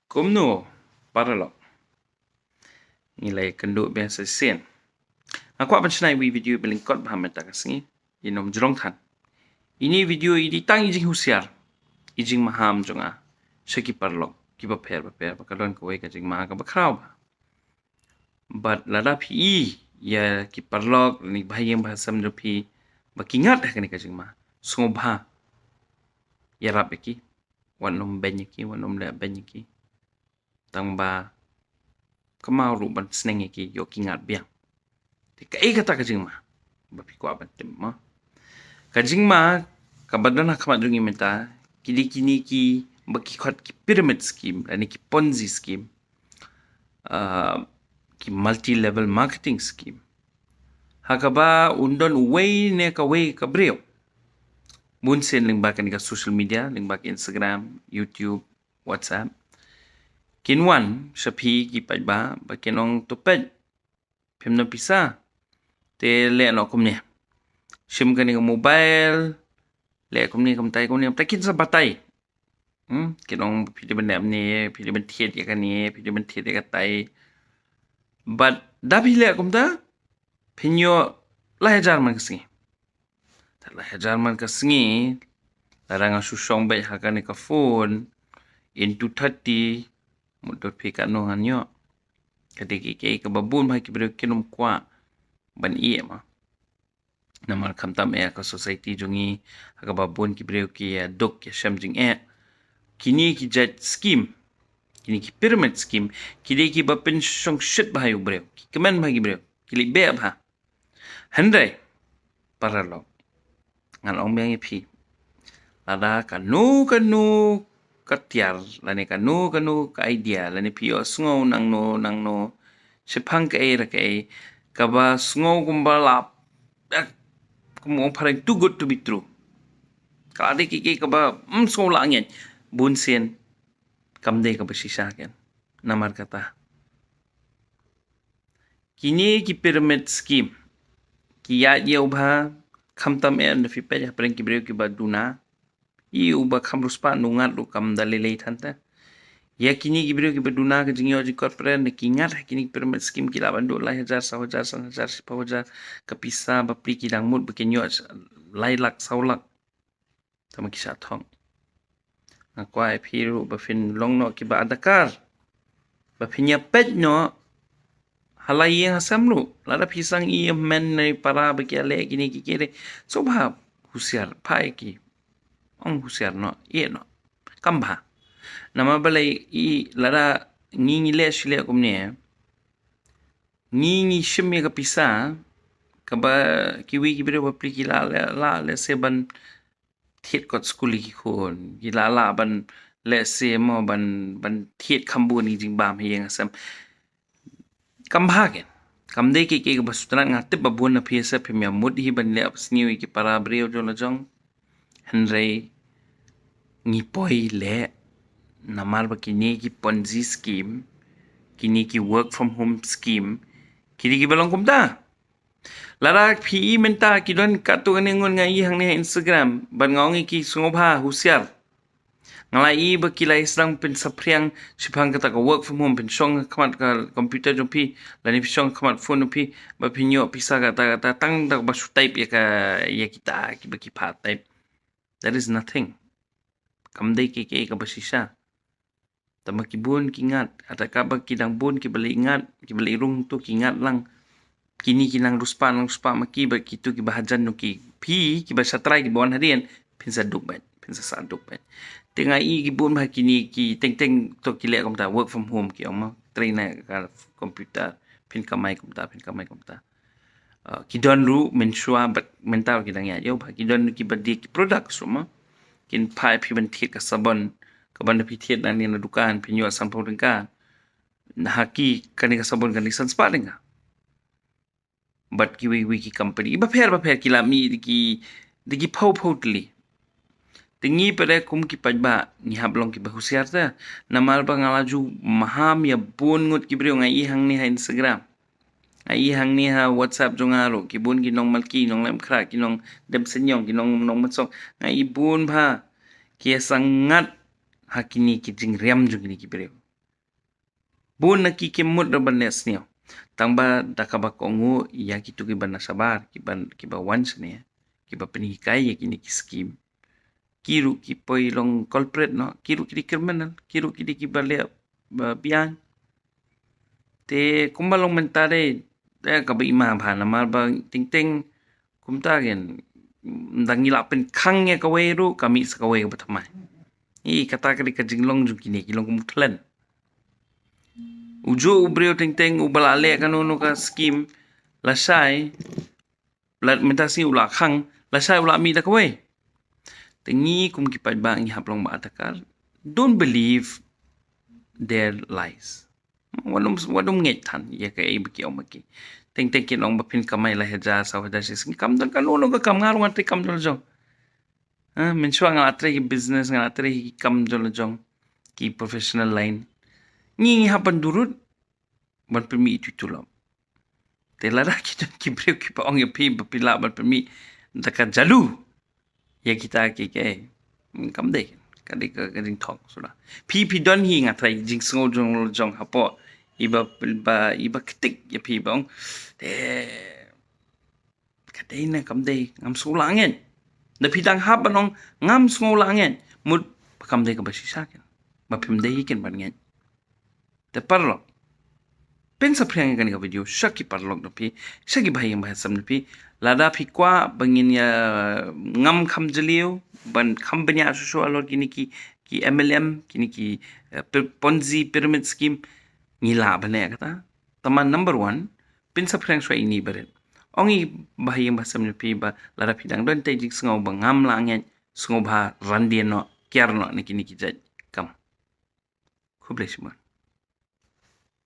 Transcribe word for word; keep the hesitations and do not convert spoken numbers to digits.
Kumno, paralok? Ngi la ïakynduh biang sa shisien. Nga kwah ban shna ïa i video ba lyngkot bha mynta ka sngi. Ïa ym jrong than. Ine i video i dei tang i jinghusiar, i jingmaham jong nga sha ki paralok kiba pher bapher, ba ka don kawei ka jingma kaba khraw bha. Bad lada phi i ïa ki paralok ne ki bahaïing bahasem jong phi ba ki ngat ha kane ka jingma, sngewbha ïarap ïa ki. Wat nym beiñ ïa ki, wat nym leh beiñ ïa ki. Tang ba kynmaw ruh ban sneng ïa ki, ïoh ki ngat biang. Te kaei kata ka jingma ba phi kwah ban tip, mo? Ka jingma kaba don ha khmat jong ngi mynta, ki dei kine kiba ki khot ki pyramid scheme lane ki Ponzi scheme, ah, ki multi level marketing scheme, ha kaba un don uwei ne kawei ka briew. Bun sien lyngba kane ka social media, lyngba ka Instagram, YouTube, WhatsApp, kin wan sha phi ki paidbah ba kin ong, to peit, phim don pisa, te leh noh kumne. Shim kane ka mobile, leh kumne, kumtai, kumne, kumtai, kin sa batai. Hmm, kin ong phi dei ban leh kumne, phi dei ban thied ïa kane, phi dei ban thied ïa katai. Bad da phi leh kumta, phin ïoh lai hajar man ka sngi. Te lai hajar man ka sngi, lada nga shu shong beit ha kane ka phone, into thirty, mutdur phi katno ngan ïoh. Ka dei kiei kiei kaba bun bha ki briew kin ym kwah ban ïeh, mo. Namar khamtam eh ha ka society jong ngi, ha kaba bun ki briew ki ïa duk ïa shem jingeh. Kine ki jait scheme, kine ki pyramid scheme, ki dei kiba pynshongshit bha ïa u briew, ki kmen bha ïa ki briew, ki leh beh bha. Hynrei, paralok, ngan ong biang ïa phi, lada kano kano ka tiar lane kano kano ka idea lane phi ïohsngew nangno nangno, shaphang kaei re kaei, kaba sngew kumba la, eh, kum ong phareng, too good to be true. Ka la dei kiei kiei kaba ym sngew lah ngeit, bun sien kam dei kaba shisha ken. Namar kata, kine ki pyramid scheme ki ïaid ïa u bha, khamtam eh ynda phi peit hapdeng ki briew kiba duna. I uba kham riewspah, nongat ruh kam da lei lei than te. Ïa kine ki briew kiba duna ka jingïoh jingkot pren, da ki ngat ha kine ki pyramid scheme, ki lah ban duh lai hajar, saw hajar, san hajar, shiphew hajar, ka pisa bapli ki dang mut ba kin ïoh lai lak, saw lak. Tangba ki shah thok. Nga kwah ïa phi ruh ba phin long noh kiba adakar, ba phin ïa peit noh ha la ïing ha sem ruh. Lada phi sdang ïa i hynmen ne i para ba ki ïa leh kine kiei kiei, sngewbha husiar, phah ïa ki. Ong husiar noh, ïeh noh. Kam bha. Namar balei? I lada ngi ngi leh shi leh kumne, ngi ngi shim ïa ka pisa kaba kiwei ki briew bapli ki lah, lah, lah lehse ban thied kot skul ïa ki khun, ki lah lah ban lehse mo ban, ban thied kham bun ïa ki jingbam ha ïing ha sem. Kam bha ken. Kam dei kiei kiei kaba sngewtynnat. Nga tip ba bun na phi sa phim ïa mut hi ban leh sniew ïa ki para briew jong la jong. Hynrei ngi poi leh namar ba kine ki Ponzi scheme, kine ki work from home scheme, ki dei kiba long kumta. Lada phi i mynta ki don katto katne ngut, nga i hangne ha Instagram bad nga ong ïa ki sngewbha husiar. Nga la i ba ki la ïa sdang pynsaphriang shaphang kata ka work from home, pynshong ha khmat ka computer jong phi lane pynshong ha khmat phone jong phi, ba phin ïoh pisa kata kata tang da kaba shu type ïa ka, ïa kita kiba ki phah type. That is nothing. Kam dei kiei kiei kaba shisha. Tangba ki bun ki ngat, hata kaba ki dang bun kiba leit ngat, kiba leit rung to ki ngat lang. Kine ki nang riewspah, nang riewspah ma ki, bad kito kiba hajan jong ki, phi kiba shatrai kiba wan hadien, phin sa duk beit, phin sa sah duk beit. Te nga i ki bun bha kine ki teng teng to ki leh kumta, work from home ki ong mo, trei na ka computer, phin kamai kumta, phin kamai kumta. Uh, ki don ruh mynshuwa bad mynta ruh ki dang ïaid ïa u bha. Ki don ruh kiba die ki products ruh mo. Kin phah ïa phi ban thied ka sabon, kaba ynda phi thied nangne na dukan phin ïoh sanphew tyngka. Na ha ki kane ka sabon kan dei san spah tyngka. Bad kiwei kiwei ki company bapher bapher ki la mih da ki, da ki phew phew tylli. Te ngi pat de kum ki paidbah ngi hap long kiba husiar te. Namar ba nga la ju maham ïa bun ngut ki briew, nga i hangne ha Instagram, nga i hangne ha WhatsApp jong nga ruh, ki bun ki nong Malki, nong Laitumkhrah, ki nong Demseiniong, ki nong, nong Mynsong, nga i bun bha ki ïa sdang ngat ha kine ki jingriam jong kine ki briew. Bun na ki kim mut ruh ban leh sniew. Tang ba da kaba kohnguh ïa kito kiba na shabar, kiba, kiba wan shane, kiba pynhikai ïa kine ki skim. Ki ruh ki poi long culprit noh, ki ruh ki dei criminal, ki ruh ki dei kiba leh ba biang. Te kumba long mynta dei, eh, kaba ima bha namar ba teng teng kumta kein, ynda ngi lah pynkhang ïa kawei ruh ka mih sa kawei kaba thymmai. Ï, kata ka dei ka jinglong jong kine ki long kum u thlen. U juh u briew teng teng uba la leh kano kano ka skim, lashai, la mynta sngi u la khang, lashai u la mih da kawei. Te ngi kum ki paidbah ngi hap long ba adakar, don't believe their lies. Wat nym, wat nym ngeit than ïa kaei ba ki ong ba ki. Teng teng kin ong ba phin kamai lai hajar, saw hajar shi sngi. Kam don kano kano ka kam, nga ruh nga trei kam jong la jong. Ha, mynshuwa nga la trei ki business, nga la trei ki kam jong la jong, ki professional line. Ngi, ngi hap ban durut ban pynmih itu itu lom. Te lada ki don ki briew kiba ong ïa phi ba phi lah ban pynmih da ka jadu ïa kita ki, ki, hmm, kam dei, ka dei ka, ka jingthok suda. Phi, phi don hi, nga tharai, jingsngew jong la jong hapoh iba, ba, iba ktik ïa phi ba ong, te ka dei ne kam dei, ngam sngew lah ngeit. Da phi dang hap ban ong ngam sngew lah ngeit, mut ba kam dei kaba shisha kein, ba phim dei hi kein ban ngeit. Te paralok, pynsaphriang ïa kane ka video sha ki paralok jong phi, sha ki bahaïing bahasem jong phi. Lada phi kwah ba ngin ïa ngam kham jylliew, ban kham bniah shuh shuh halor kine ki, ki M L M, kine ki, eh, pir-, Ponzi pyramid scheme, ngi lah ban leh kata. Tangba number one, pynsaphriang shuwa ïa ine i barit. Ong ïa ki bahaïing bahasem jong phi ba lada phi dang don tei jingsngew ba ngam lah ngeit, sngewbha ran dien noh, kiar noh na kine ki jait kam. Khublei shibun.